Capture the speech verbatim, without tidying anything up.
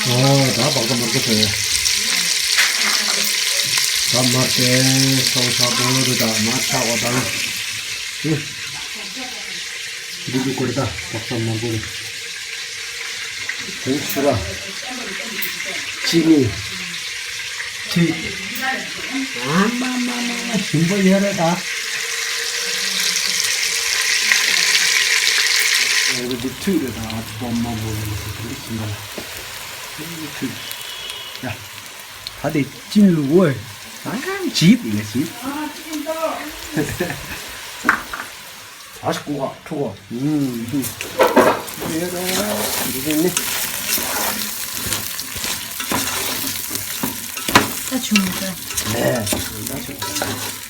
ཨོ་ད་བག་ཚ་མར་ཁུ་ཟོས། ད་མར་དེ་སོང་ཚར་དུས་དེ་ད་མར་ཆག་པ་དང་། འདི་གི་སྐོར་ད་བག་ཚ་མར་ཁུ་རེད། དེ་ཚུར་ར། ཅི་ནི། ཐུད། ཨ་མ་མ་མ་མ་ཞིམ་པོ་ཡོད་རེད་ད། འོ་འདི་ཐུད་རེད་ད། ཨ་པོ་མ་མོ་ལ་འདི་ཞིམ་པ་ལ། འདི་ཐུད། ཡ། ད་དེ་ཅི་ནི་ལུག་འོ། ཨ་ཇིབ་ཡ་ཇིབ། ཨ་ཞ་ཀུ་ཧ་ཁྲུ་ཧ། ཨུམ་ཧུམ། ཡོད་རེད་འདི་ནི། ད་ཆུང་མ་ད། ལས། ད་ཆུང་མ།